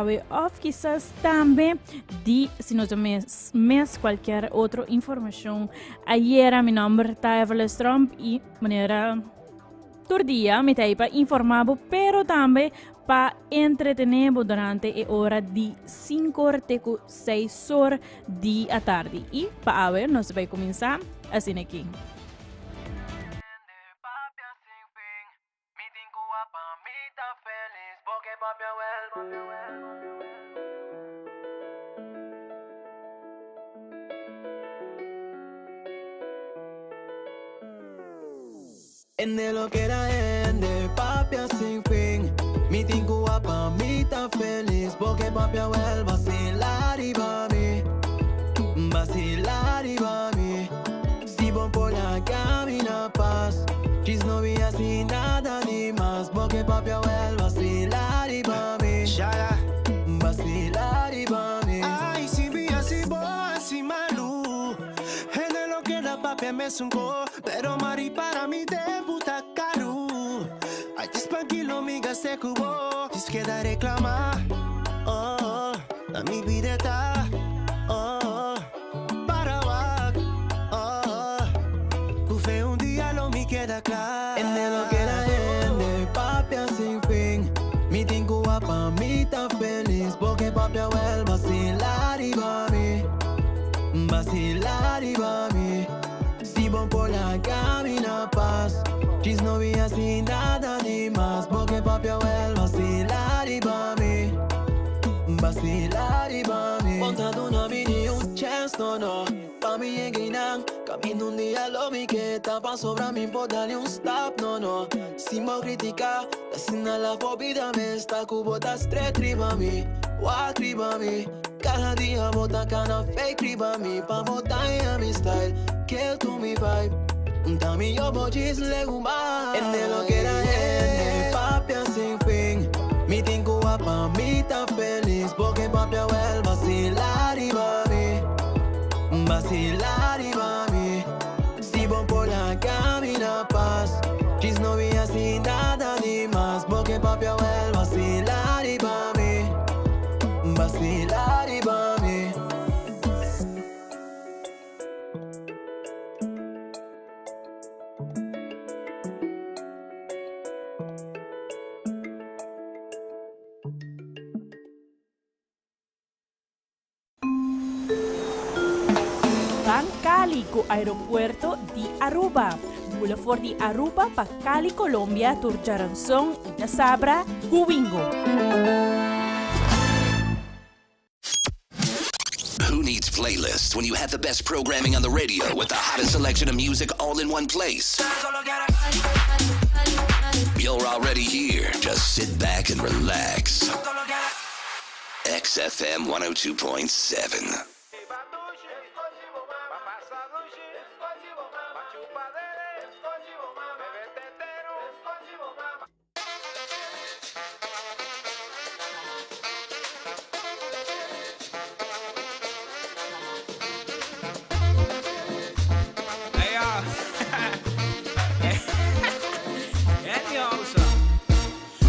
awe of kisas tambe di si nos mes mes cualkier otro informacion. Ayera mi nomber ta Everless Trump y manera tur dia mi ta ahí pa informa bo pero tambe pa entretene bo durante e ora di 5 or te cu 6 or di atardi. Y pa awe nos ta bay cuminsa asina aki. Hende lo keda hende, papia sin fin. Mi tin ku wak pa mi ta felis, bo ke papia wel basila riba mi, basila riba mi. Si bo por laga mi na pas, djis no bi hasi nada di mas, bo ke papia wel basila riba mi, basila riba mi. Ay, si mi hasi bo hasi malu, hende lo keda papia mesun ko. Pero mari para mi tempu ta karu. Ay, djis pankilo mi gast'é ku bo. Djis keda reklamá, oh, na mi bida ta, oh, para wak, oh, ku fe un dia lo mi keda kla. Hende lo keda hende, papia sin fin. Mi tin ku wak pa mi ta felis. Bo ke papia wel basila riba mi, basila riba mi. Si bo por laga mi na pas, djis no bi hasi nada di mas. Bo ke papia wel basila riba mi, basila riba mi. Bo ta duna mi ni un chance, no no, pa mi yega einan. Caminda un dia lo mi ke ta pasobra mi por dale un stap, no no. Sin bo critica, ta asina la bo bida mes ta cu bo ta stret riba mi, wak riba mi. Cada dia bo ta cana fake riba mi pa bo daña mi style, kill to mi vibe. Ta mi yo bo djis legumai. Hende lo keda hende, papia sin fin. Mi tin cu wak pa mi ta feliz. Bo ke papia wel basila riba mi, basila riba mi. Si bo por laga mi na pas, djis no bi hasi nada di mas. Bo ke papia wel basila riba mi, basila riba mi. Ban Cali cu Aeropuerto di Aruba. Bula for di Aruba pa Cali, Colombia tur djaranson y djasabra cu Wingo. Who needs playlists when you have the best programming on the radio with the hottest selection of music all in one place? You're already here. Just sit back and relax. XFM 102.7.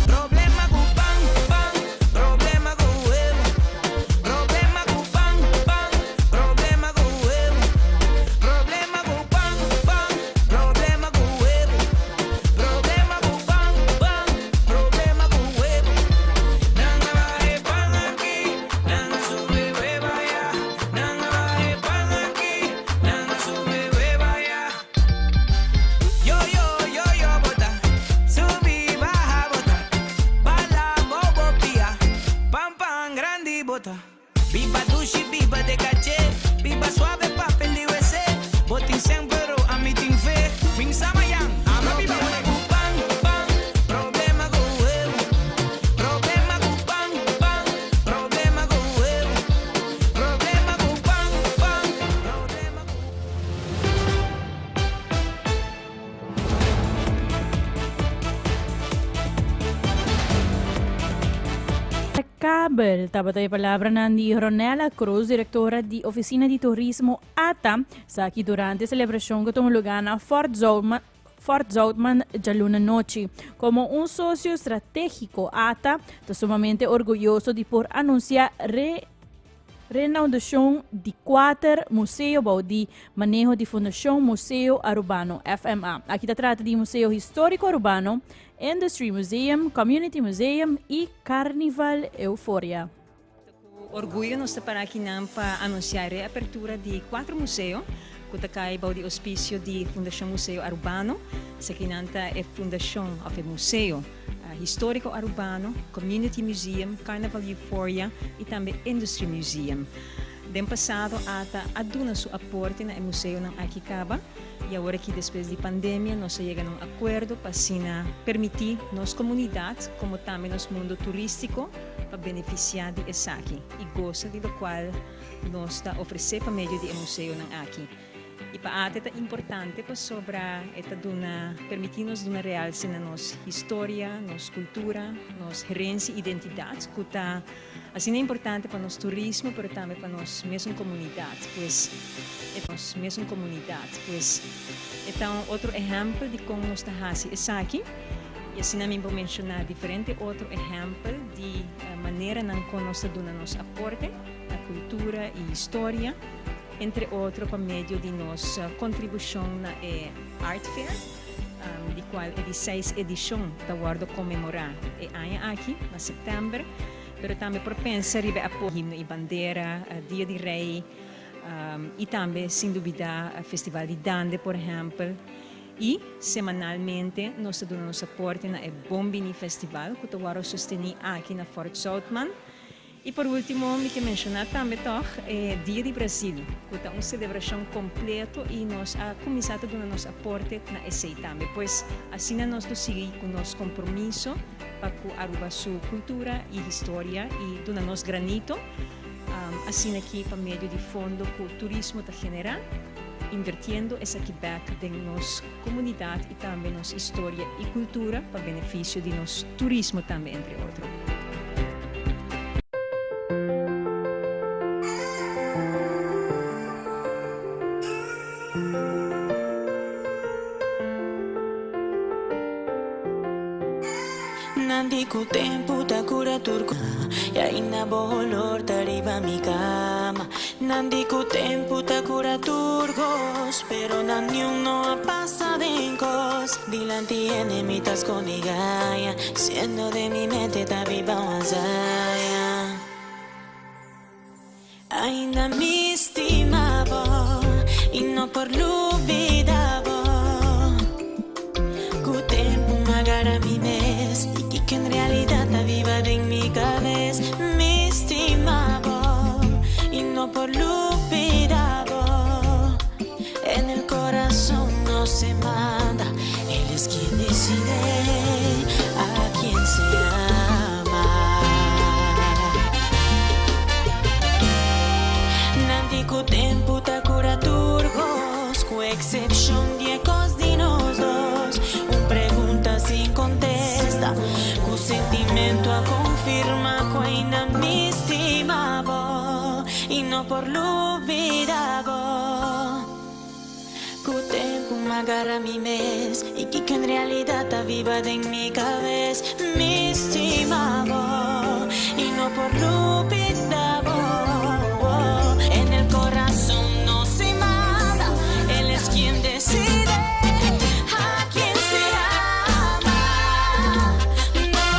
Problema ku pan, pan, problema ku huevo. Problema ku pan, pan, problema ku huevo. Problema ku pan, pan, problema ku huevo. Problema ku pan, pan, problema ku huevo. Nan a baha e pan aki, nan a subi huevo aya. Nan a baha e pan aki, nan a subi huevo aya. Yo yo yo yo bota, subi baha bota, bala bobo pia, pan pan grandi bota. Biba dushi biba de caché, biba suave papel di wc. Bo tin sen pero ami tin fe, min sa mayan, ama biba Problema ku pan pan, problema ku huevo. Problema ku pan pan, problema ku huevo. Problema ku pan pan, problema ku. Kabel tabata e palabranan di Ronella Cruz, directora di Oficina di Turismo ATA, sa aki durante celebracion cu tuma lugar na Fort Zoutman. Fort Zoutman djaluna nochi. Komo un sosio stratégiko ata ta sumamente orguyoso di por anunsiá re renaudashon di kuater museo bou di maneho di Fundashon Museo Arubano, FMA. Aki ta trata di Museo Históriko Arubano, Industry Museum, Community Museum i Carnival Euforia. Ku orguyo nos ta para akinan pa anunsiá e reapertura di kuater museo ku ta kai bou di ouspisio di Fundashon Museo Arubano. Esakinan ta e Fundashon òf e Museo Históriko Arubano, Community Museum, Carnaval Euphoria i tambe Industry Museum. Den pasado ata a duna su aporte na e museonan aki kaba i awor aki despues di pandemia nos a yega na un akuerdo pa asina permití nos komunidat komo tambe nos mundo turístiko pa benefisiá di esaki i gosa di lokual nos ta ofresé pa medio di e museonan aki. I pa arte ta importante pasobra e ta duna permití nos duna realse na nos historia, nos kultura, nos herensia i identidat ku ta asina importante pa nos turismo pero tambe pa nos mesun komunidat. Pues e nos mesun komunidat. Pues e ta un otro ehèmpel di kon nos ta hasi esaki. I asina mi por menshoná diferente otro ehèmpel di maneranan kon nos ta duna nos aporte na kultura i historia, entre otro pa medio di nos kontribushon na e Art Fair, di kual e di seis edishon ta wòrdu konmemorá e aña aki na sèptèmber. Pero tambe por pensa riba e apoyo Himno i Bandera, Dia di Rei i tambe sin dubidá Festival di Dande por ehèmpel. I semanalmente nos ta duna nos aporte na e Bon Bini Festival ku ta wòrdu sostení aki na Fort Zoutman. I por último mi ke menshoná tambe tòg e Dia di Brasil ku ta un selebrashon kompleto i nos a kuminsá ta duna nos aporte na esei tambe. Pues asina nos lo sigui ku nos kompromiso pa ku Aruba su kultura i historia i duna nos granito asina ki pa medio di fondo ku turismo ta generá. Invertiendo esaki bek den nos comunidad y tambe nos historia y cultura pa beneficio di nos turismo tambe entre otro. Nan di ku tempu ta kura tur kos I ainda bo holor ta riba mi kama Nan di ku tempu ta kura tur kos Pero nan niun no a pasa den kos Dilanti hende mi ta skondi gaya Siendo den mi mente ta biba un azaya Ainda mi stima bo y no por lubida bo Cu tempo m'agarra mi mes y kico en realidad ta biba den mi cabes Mi stima bo y no por lubida bo En el corazón no se manda Él es quien decide a quien se ama Nan di cu tempo ta cura tur cos Cu excepcion di e cos di nos dos Un pregunta sin contesta Cu sentimento a confirma Cu ainda mi stima bo Y no por lubida bo Ku tempu m'agarra mi mes I kiko en realidat ta biba den mi kabes Mi stima bo i no por lubida bo En el corazon no se manda El es quien decide a quien se ama No.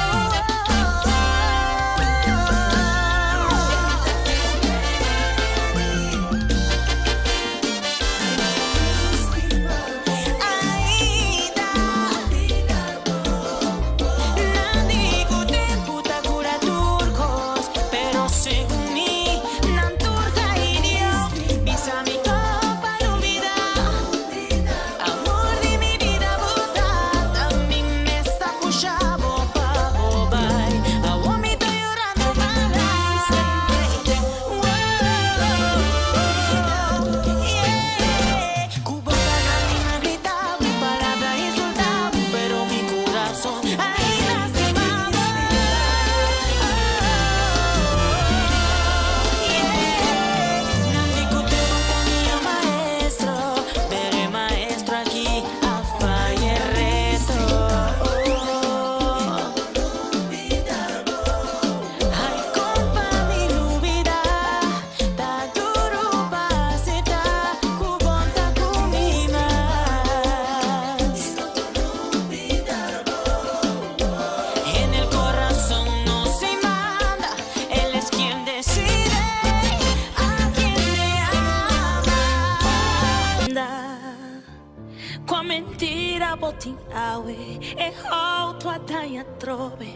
dia bo tin awe E auto a daña trobe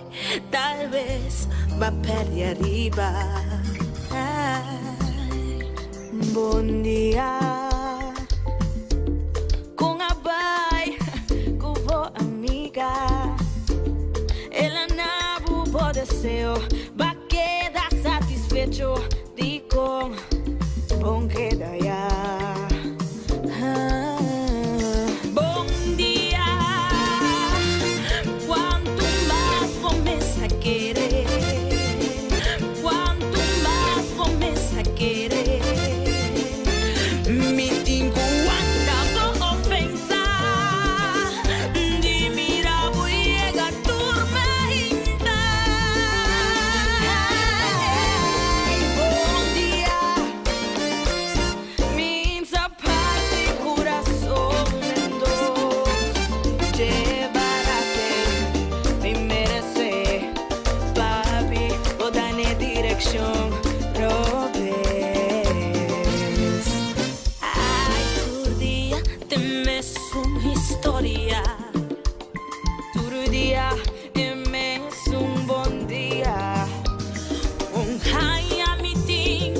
Tal bes b'a perde ariba Ay, bon dia Con a bai cu bo amiga El a na bo bo deseo B'a keda satisfecho Dikon bon keda ya Bon dia Cuanto mas bo mes a kere Cuanto mas bo mes a kere Mi tin cu wanta bo ofensa Di mira bo yega tur mainta Bon dia Mi ta parti curason den dos Llevarate mi merece Papi bo ta n'e direccion robes Ay tur dia te mesun historia Tur dia E mesun bon dia. Un aña mi tin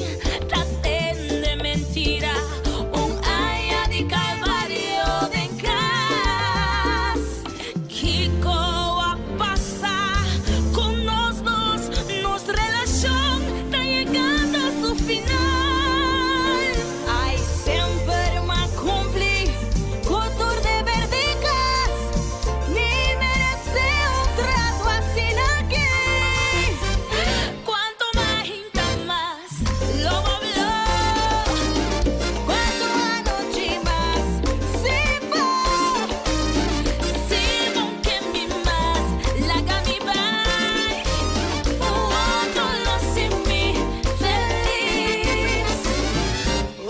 ta tende mentira, un aña di kalvario den kas. Kiko a pasa ku nos dos? Nos relashon ta yegando su final. Ai semper m'a kumpli ku tur deber di kas. Mi merece un trato asina aki. Cuanto mahinta mas lo bo blo. Cuanto anochi mas sin bo. Si bon ke mi mas laga mi bai. Un otro lo sinmi feliz.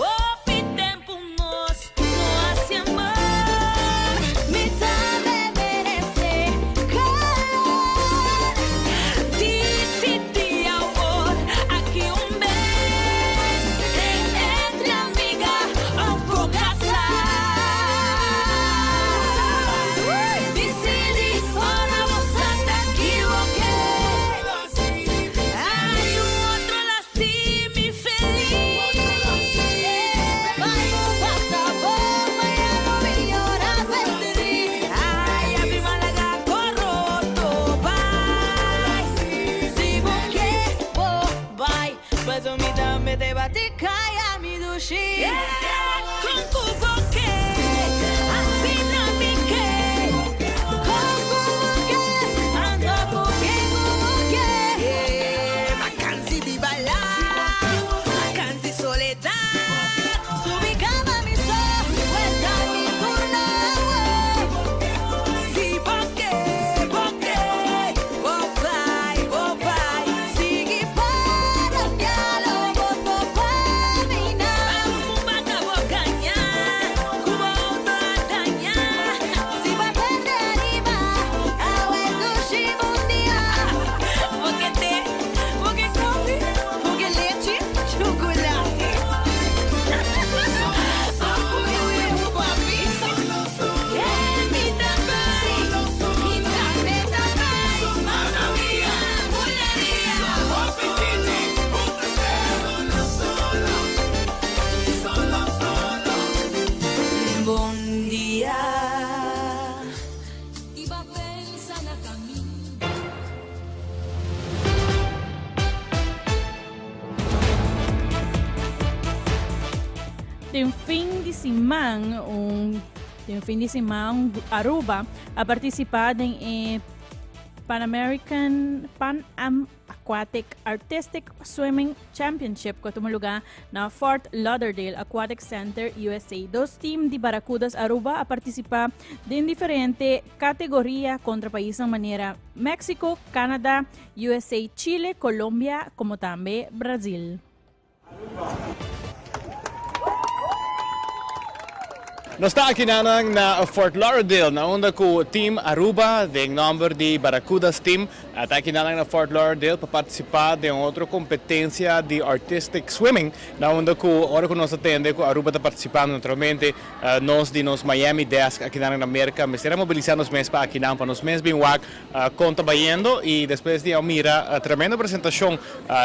Hopi tempu nos No haci amor. Mi tambe merece calor. Dicidi awor aki un bes. Entre amiga of bo casa. Dicidi ora bo sa ta equivoke. Hay un otro la haci mi feliz. Bai bo pasa bo, maña lo mi yora verdriet. Ay, a mi malaga corroto bai. Si bo ke bo bai, paso mi tambe te bati caya mi dushi. Con cu bo ke, asina mi ke. Con cu bo ke, ando cu ken cu bo ke. Vakansi di baila, vakansi soledad. Subi cama mi so, vuelta mi turno awe. Si bo ke, bo ke, bo bai, bo bai. Sigui para pialo, bo no pa mi na. Vamos baka bo gaña, cu bo auto a daña. Si bo perde ariba, awe dushi bon dia. Bo ke te, bo ke koffie, bo ke lechi, chocolate. Mi ta bai, mi tambe ta bai. Buleria. Bon dia. I bo pensa na caminda. Den fin di siman un den fin di siman Aruba a participa den e Pan American Pan Am Aquatic Artistic Swimming Championship ku a tuma lugá na Fort Lauderdale Aquatic Center, USA. Dos team di Barracudas Aruba a partisipá den diferente kategoria kontra paisnan manera Mexico, Canada, USA, Chile, Colombia komo tambe Brazil. Nos ta aki nanan na Fort Lauderdale na unda cu Team Aruba den nomber di Barracudas Team ta aki nanan na Fort Lauderdale pa participa den otro competencia di Artistic Swimming na unda cu ora cu nos a tende cu Aruba ta participando naturalmente nos di nos Miami desk aki nanan na Merca mester a mobilisa nos mes pa aki nan pa nos mes bin wak Con ta bayendo y despues di a mira tremendo presentacion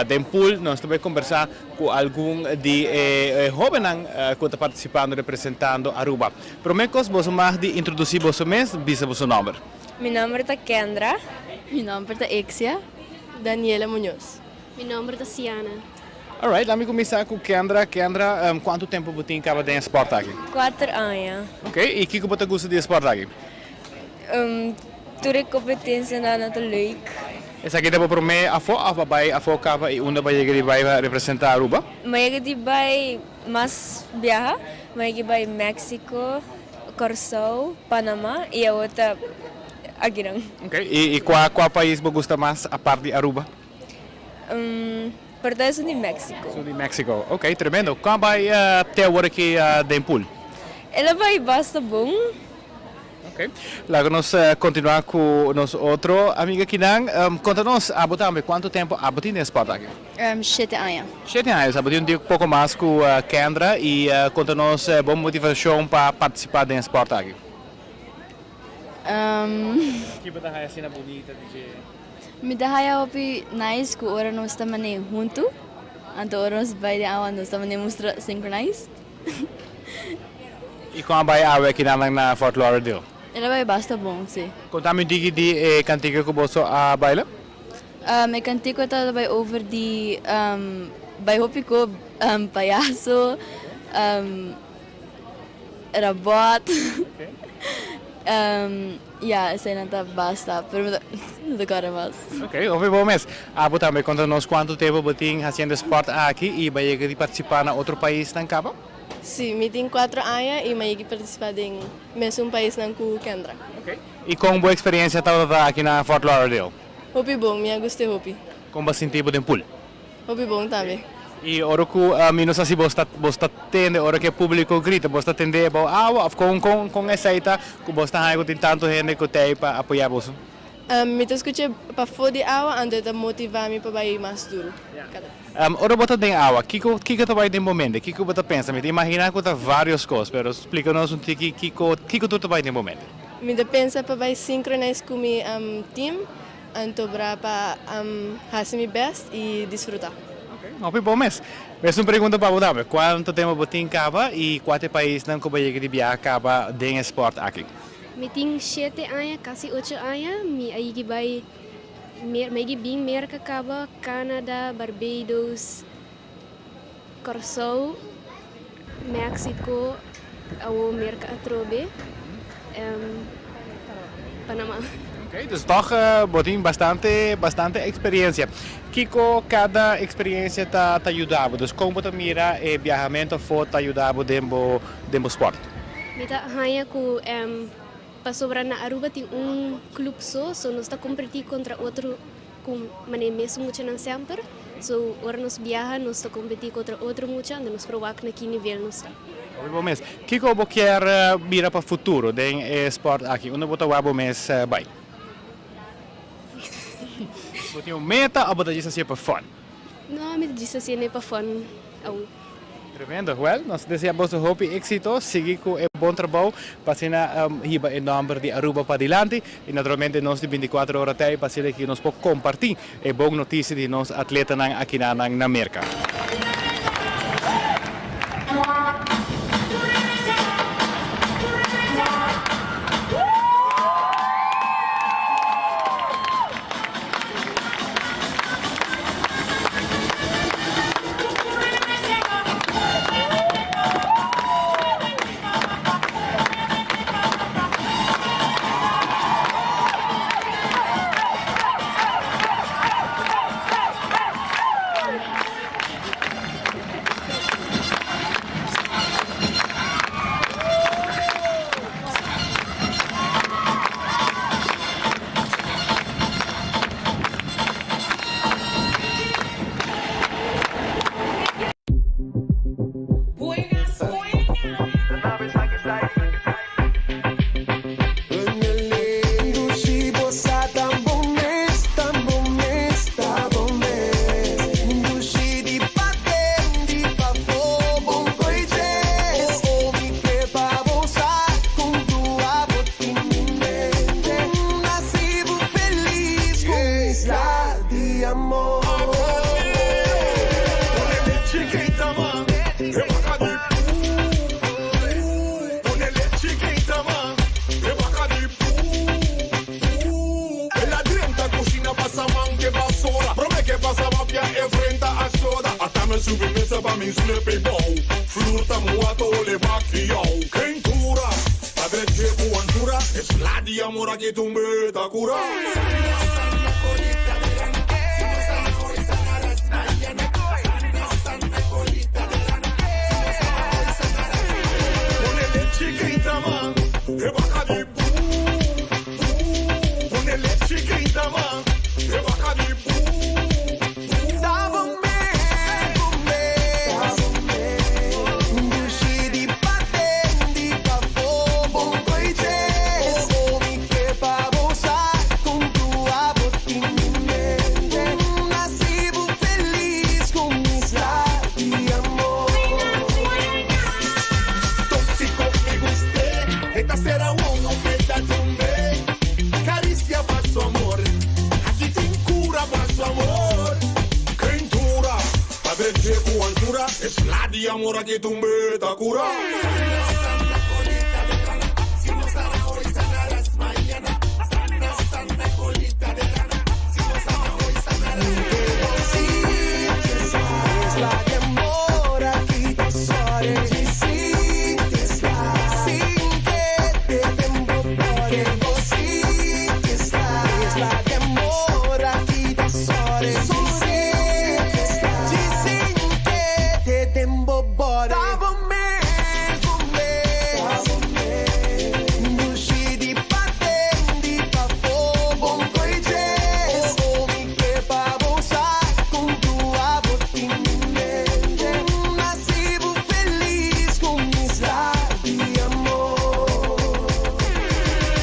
den pool nos ta bay conversa cu algun di e hobennan cu ta participando representando Aruba. Prome cos boso mag di introduci boso mes, bisa boso nomber. Mi nomber ta Kendra. Mi nomber ta Exia. Daniela Muñoz. Mi nomber ta Siana. Alright, laat mi cuminsa cu Kendra. Kendra, cuanto tempo bo tin caba den e sport aki? Cuater aña. Ok, y kico bo ta gusta di e sport aki? Tur e competencianan ta leuk. Esaki ta bo prome afo of a bay afo caba y unda bo a yega di bay pa representa Aruba? Mi a yega di bay mas biaha, mi a yega di bay Mexico, Corsou, Panama y awor ta akinan. Ok, y cua cua pais bo gusta mas apart di Aruba? Por ta esun di Mexico. Esun di Mexico, ok, tremendo. Con a bay te awor aki den pool? El a bay basta bon. Ok, laga nos continua cu nos otro amiga kinan. Conta nos abo tambe cuanto tempo abo tin den e sport aki? Shete aña. Shete aña, dus abo tin un poco mas cu Kendra y conta nos bo motivacion pa participa den e sport aki. Ki bo ta haya asina bunita di dje? Mi ta haya hopi nice cu ora nos ta mane hunto, anto ora nos bay den awa nos ta mane mustra synchronized. I kon a bai awe kinan na Fort Lauderdale? El a bai basta bon, si. Konta mi un tiki di e kantika ku boso a baila. E kantika ta bai over di bai hopi ku payaso, rabòt. Ya, eseinan ta basta, pero mi no ta kòrda mas. Ok, hopi bon mes. Abo tambe konta nos kuantu tempu bo tin hasiendo e spòrt aki i bo a yega di partisipá na otro paisnan kaba? Sí, mi tin kuatro aña i mi a yega di partisipá den mesun paisnan ku Kendra. Ok, i kon bo eksperensia tabata aki na Fort Lauderdale? Hopi bon, mi a gust'é hopi. Kon bo a sinti bo den pool? Hopi bon tambe. Y ora cu mi no sa si bos ta bos ta tende ora cu e publico grita bos ta tende bao awa of con con con esey ta cu bos ta haña cu tin tanto hende cu ta ey pa apoya boso? Mi ta scucha pafo di awa anto e ta motiva mi pa bay mas duro cada bes. Ora bo ta den awa kico kico ta bay den bo mente kico bo ta pensa mi ta imagina cu ta varios cos pero splica nos un tiki kico kico tur ta bay den bo mente? Mi ta pensa pa bay synchronize cu mi team Anto bra pa hasi mi best y disfruta. Ok, hopi bon mes. Mes un pregunta pa bo tambe, cuanto tempo bo tin caba y cua ta e paisnan cu bo yega di biaha caba den e sport aki? Mi tin shete aña, casi ocho aña, mi a yigi bay mi a yigi bin Merca caba, Canada, Barbados, Corsou, Mexico, awo Merca atrobe, Panama. Ok, dus toch bo tin bastante bastante experiencia. Kico cada experiencia ta ta yuda bo? Dus con bo ta mira e biahamento afo ta yuda bo den bo den bo sport? Mi ta haña cu pasobra na Aruba tin un club so, so nos ta competi contra otro Ku manera mesun muchanan semper, so ora nos biaha nos ta kompetí kontra otro mucha anto nos por wak na ki nivel nos ta. Hopi bo mes. Kiko bo kier bira pa futuro den e sport aki? Unda bo ta wak bo mes bai? Bo tin un meta of bo ta djis hasié pa fun? No, mi ta djis hasié pa fun aun. Tremendo. Well, nos ta desea boso hopi exito, sigui cu e bon trabou pa asina hiba e nomber di Aruba padilanti y naturalmente nos di binticuatro ora ta ey pa asina ki nos por comparti e bon noticia di nos atletanan akinanan na Merca. mi subi mesa pa mi slip e bou. Flur ta muha ta hole bak di jou. Keintura, ta dreche ku anchura, e sla di amor aki tumbe ta kura. Pone lechi keinta man, e baka di buu, buu. Pone lechi keinta man, e baka di buu, buu. Ta bo mes, bo mes. Dushi di paden, di pafó, bon koites. O mi ke pa bo sa kon ku abo tin mi mente. Hasi bo felis ku mi sla di amor. Tóxico mi gust'é, e ta sera wowo me ta tumbe. Caricia pa su amor, aki tin cura pa su amor. Keintura, ta dreche ku anchura, e sla di amor aki tumbe ta cura.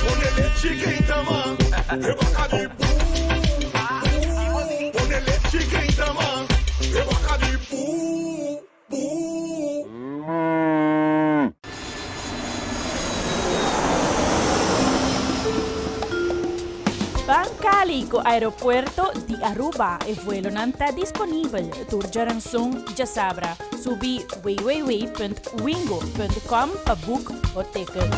Pone lechi keinta man, e baka di buu, buu. Pone lechi keinta man, e baka di buu, buu. Ban Cali cu Aeropuerto di Aruba e vuelonan ta disponibel tur djaranson djasabra. Subi www.wingo.com pa boek bo ticket.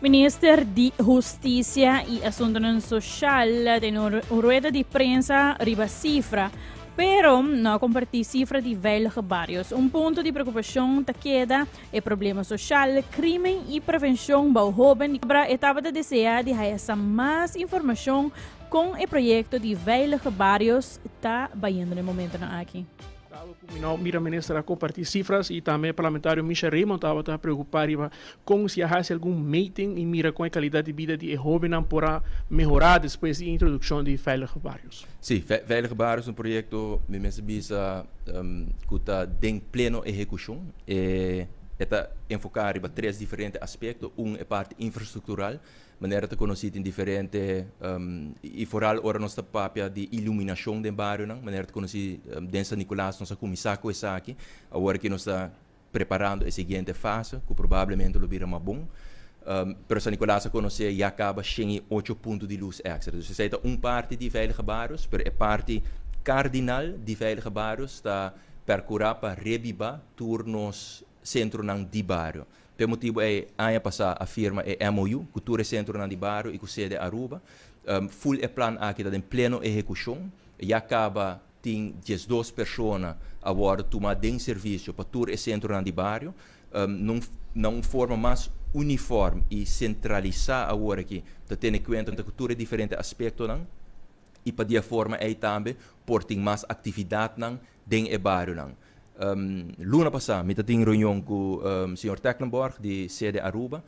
Minister di Husticia y Asuntonan Social den un rueda di prensa riba cifra, pero no a comparti cifra di veilige barrios. Un punto di preocupacion ta keda e problema social, crimen y prevencion bou hoben. E tabata desea di haya sa mas informacion con e proyecto di veilige barrios ta bayendo na e momentonan aki. Dado cu mi no mira minister a comparti cifras y tambe parlamentario Misha Raymond tabata preocupa riba con si a haci algun meting y mira con e calidad di bida di e hobennan por a mehora despues di e introduccion di Veilige Barrios. Si, Veilige Barrios ta un proyecto mi mester bisa cu ta den pleno ehecucion. E ta enfoca riba tres diferente aspecto, un e parti infrastructural, Manera ta konosí tin diferente i foral ora nos ta papia di iluminashon den barionan. Manera ta konosí den San Nicolas nos a kuminsá ku esaki. Awor aki nos ta preparando e siguiente fase ku probablemente lo bira mas bon. Pero San Nicolas a konosé ya kaba 108 punto di lus èkstra. Dus esei ta un parti di Veilige Barrios, pero e parti kardinal di Veilige Barrios ta perkurá pa rebibá tur nos sentronan di bario. P'e motibu ei aña pasá a firma e MOU ku tur e sentronan di bario i ku sede Aruba. Ful e plan aki ta den pleno ehekushon. Ya kaba tin 12 persona a wòrdu tumá den servisio pa tur e sentronan di bario. Nun na un forma mas unifòrm i sentralisá awor aki ta tene kuenta ku tur e diferente aspektonan i pa di e forma ei tambe por tin mas aktividatnan den e barionan. Luna pasá mi ta tin reunion ku señor Tecklenborg di Sede Aruba.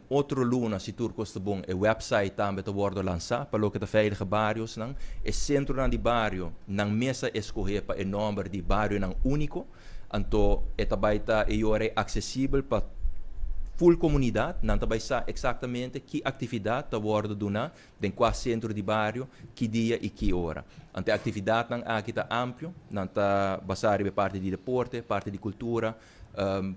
Otro luna, si tur kos ta bon, e website tambe ta wòrdu lansá pa loke ta Veilige Bariosnan. E sentronan di bario nan mes a eskohé pa e nòmber di Barionan Úniko. Anto e ta bai ta e yora ei aksesibel pa ful komunidat. Nan ta bai sa eksaktamente ki aktividat ta wòrdu duná Den kua sentro di bario, ki dia i ki ora. Anto e aktividatnan aki ta amplio, nan ta basá riba e parti di deporte, parti di kultura,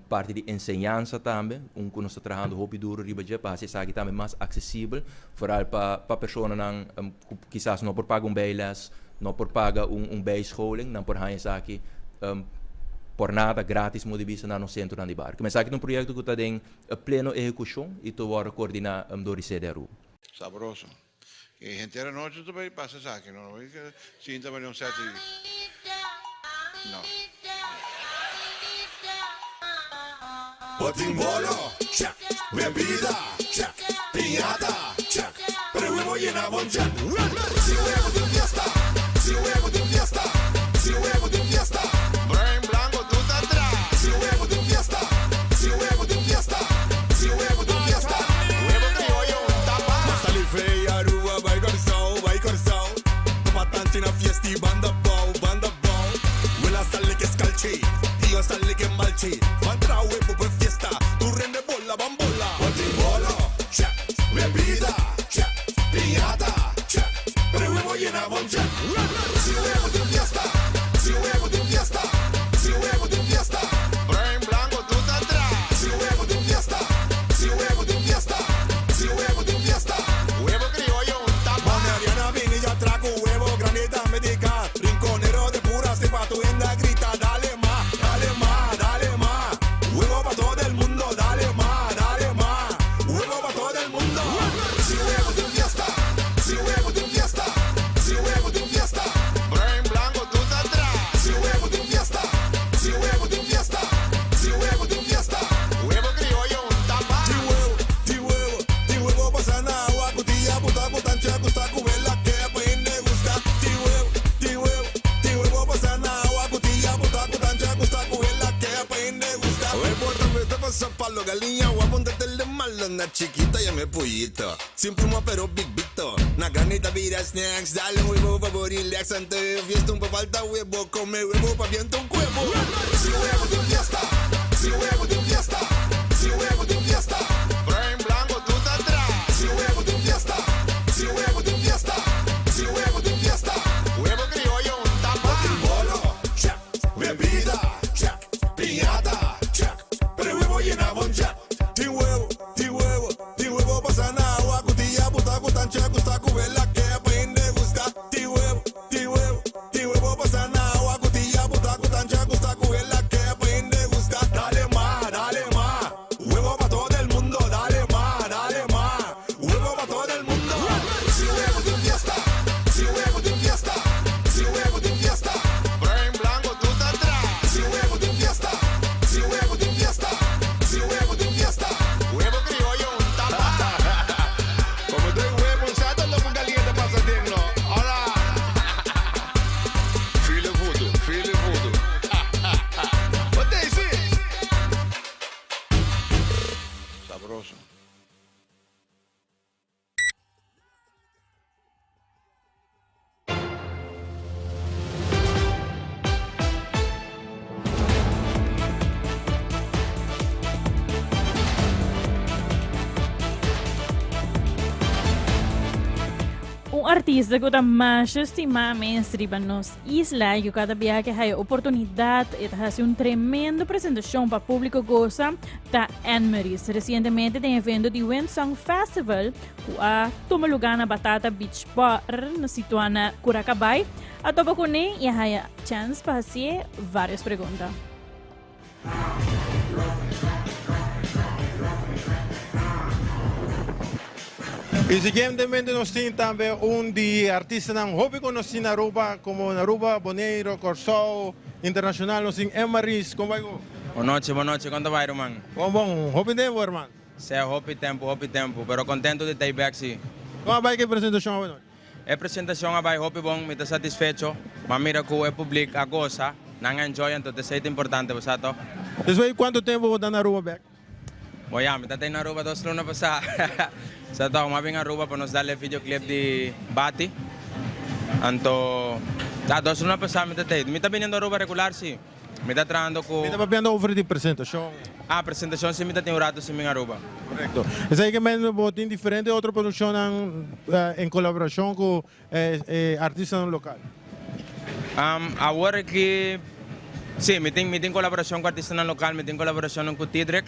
parti di enseñansa tambe, un ku nos ta trahando hopi duru riba dje pa hasi esaki tambe mas aksesibel, foral pa pa personanan ku kisas no por paga un bijles, no por paga un un bijscholing, nan por haña esaki. por nada, gratis modo di bisa na nos centronan di bario. Esaki ta un proyecto cu ta den pleno ehecucion y ta wordo coordina door di Sede Aruba. Sabroso. E henter anochi ta bay pasa esaki no no bay sinta bay un seti no. Bo tin bolo, check, bebida, check, piñata, check, pero huevo yena bon check. Si huevo tin fiesta, si huevo tin fiesta, si huevo tin fiesta. Bruin blanco tur ta tra. Si huevo tin fiesta, si huevo tin fiesta, si huevo tin fiesta. Huevo crioyo un tapa. M'a sali fei Aruba bai Kòrsou, bai Kòrsou. Topa tanchi na fiesta i banda bou, banda bou. Wela sali ke skalchi, tio sali ke malchi. Ban tra huevo p'e fiesta, tur hende bola ban bola. Bo tin bolo, check, bebida, check, piñata, check, pero e huevo yena bon check. Si huevo tin fiesta, si huevo tin fiesta, si huevo tin fiesta. Bruin blanco tur ta tra. Si huevo tin fiesta, si huevo tin fiesta, si huevo tin fiesta. Huevo crioyo un tapa. Boneriana bini ya tra cu huevo grandi tambe di ca. Rinconero de pura cepa tu hende a grita dale ma, dale ma, dale ma. Huevo pa todo el mundo, dale ma, dale ma. Huevo pa todo el mundo. Si huevo tin fiesta, si huevo tin fiesta, si huevo tin fiesta. Bruin blanco tur ta tra. Si huevo tin fiesta, si huevo tin fiesta, si huevo tin fiesta. Huevo crioyo un tapa. Tin huevo, tin huevo, tin huevo pasa na awa Cutia puta cu tancha gusta cu vela que pa hende gusta Tin huevo, tin huevo, tin huevo pasa na awa Cutia puta cu tancha gusta cu vela que pa hende gusta Huevo tambe ta pasa palo Galiña guapo un tetele malo Na chiquita yam'e pollito Sin pluma pero bibito Na grandi ta bira snacks Dale un huevo pa bo relax Anto e fiesta un pa falta huevo Come huevo pa bienta un cuevo Si huevo tin fiesta Si huevo tin fiesta Si huevo tin fiesta Bruin blanco tur ta tra. Si huevo tin fiesta Si huevo tin fiesta Si huevo tin fiesta Huevo crioyo un tapa. Bo tin bolo, check, bebida, check, piñata, check, pero e huevo yena bon check. Tin huevo, tin huevo, tin huevo pasa na awa Cutia buta cu tancha gusta cu vela ke pa hende gusta Tin huevo, tin huevo, tin huevo pasa na awa Cutia buta cu tancha gusta cu vela ke pa hende gusta Dale ma, dale ma, huevo pa todo el mundo Dale ma, dale ma, huevo pa todo el mundo Si huevo tin fiesta, si huevo tin fiesta, si huevo tin fiesta. Bruin blanco tur ta tra. Si huevo tin fiesta, si huevo tin fiesta, si huevo tin fiesta. Huevo crioyo un tapa. Como doy huevo un sato lo con caliente pasa den no. Ora. Feel voodoo, feel voodoo. Wat is it? Sabroso. Un artista ku ta mas estimá mes riba nos isla y ku kada biaha ke haya oportunidat e ta hasi un tremendo presentashon pa públiko gosa ta Anne-Marie. Resientemente den evento di Windsong Festival ku a tuma lugá na Batata Beach Bar situá na Curacabai, a topa kuné i a haya chèns pa hasié vários pregunta. Y siguientemente nos tin tambe un di artistanan hopi conoci na Aruba, como na Aruba, Boneiro, Corsou, internacional nos tin Emma Ries. Con bay go? Bon nochi, bon nochi, con ta bay ruman? Bon bon, hopi tempo hermano. Sea, hopi tempo, hopi tempo, pero contento di ta y bek si. Con a bay cu e presentacion awe nochi? E presentacion a bay hopi bon, mi ta satisfecho, m'a mira cu e public a goza, nan a enjoy anto t'esey ta importante, bo sa toch? Despues di cuanto tempo bo ta na Aruba bek? Bo ya, mi ta ta na Aruba dos luna pasá. Sa toch, m'a bin Aruba pa nos dal e videoclip di Bati. Anto, ya dos luna pasá mi ta ta. Mi ta biniendo Aruba regular si. Mi ta trahando cu. Mi ta papiando over di presentacion. Ah, presentacion si mi ta tin un rato sin bin Aruba. Correcto. Esaki ke men bo tin diferente otro produccionnan en colaboracion cu e artistanan local. Awor aki si, mi tin mi tin colaboracion cu artistanan local, mi tin colaboracionnan cu Tidrek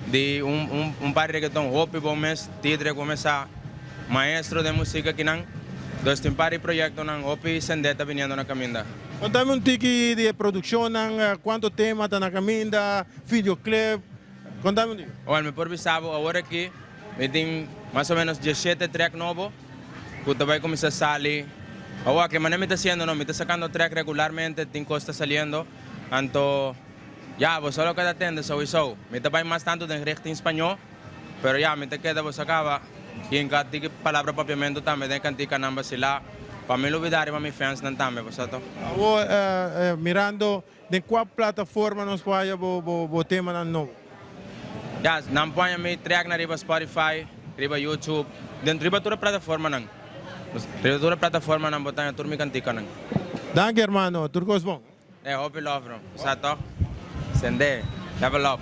di un un un par di reggaeton hopi bon mes, Tidrek bo mes sa maestro den musica akinan. Dus tin par di proyectonan hopi sende ta biniendo na caminda. Contami un tiki di e produccionnan, cuanto tema ta na caminda, videoclip, contami un tiki. Well, mi por bisa bo awor aki mi tin mas o menos diesshete track nobo cu ta bay cuminsa sali awor aki. Manera mi ta haciendo no, mi ta sacando track regularmente, tin cos ta saliendo, anto ya bo solo keda tende souiso. Mi ta bay mas tanto den richting spaño. Pero ya, mi ta keda bo sa kaba hinka tiki palabra papiamentu tambe den e kantikanan basilá pa mi lubidá riba mi fansnan tambe, bo sa to. Awor, mirando den kua plataforma nos por haya bo temanan nobo? Ya, nan por haya mi tracknan riba Spotify, riba YouTube, den riba tur e plataformanan. Riba tur e plataformanan bo ta haya tur mi kantikanan. Danki hermano, tur kos bon. E hopi love bro. Bo sa toch? Sende. Level up.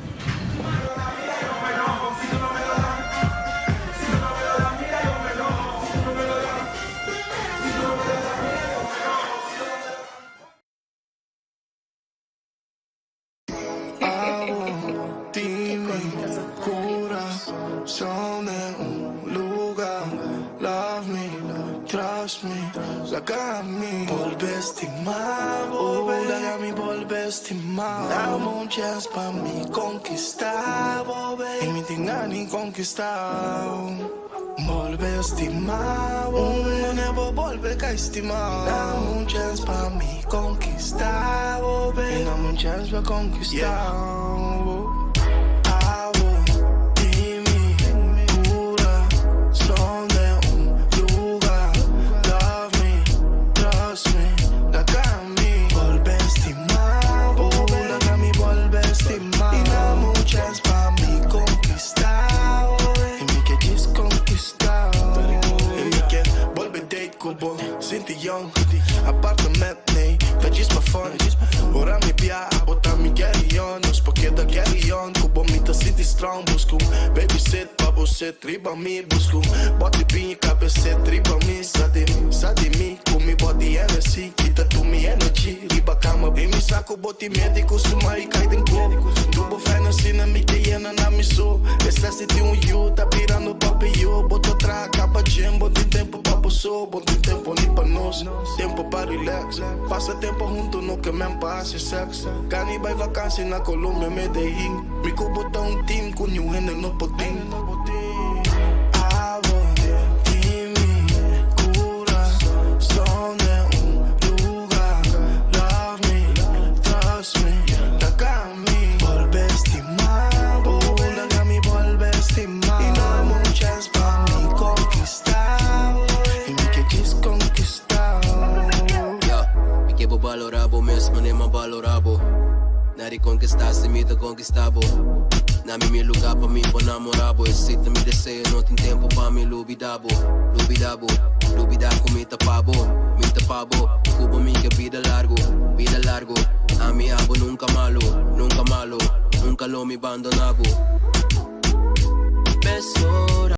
Mi ke bo balorá bo mes manera m'a balorá bo. Na di konkistá si mi ta konkistá bo. Na mi mi lugá pa mi por namorá bo. Esei ta mi deseo, no tin tempu pa mi lubidá bo. Lubidá bo, lubidá ku mi ta pa bo. Mi ta pa bo, ku bo mi ke bida largu, bida largu. Ami abo nunka malu, nunka malu. Nunka lo mi bandoná bo.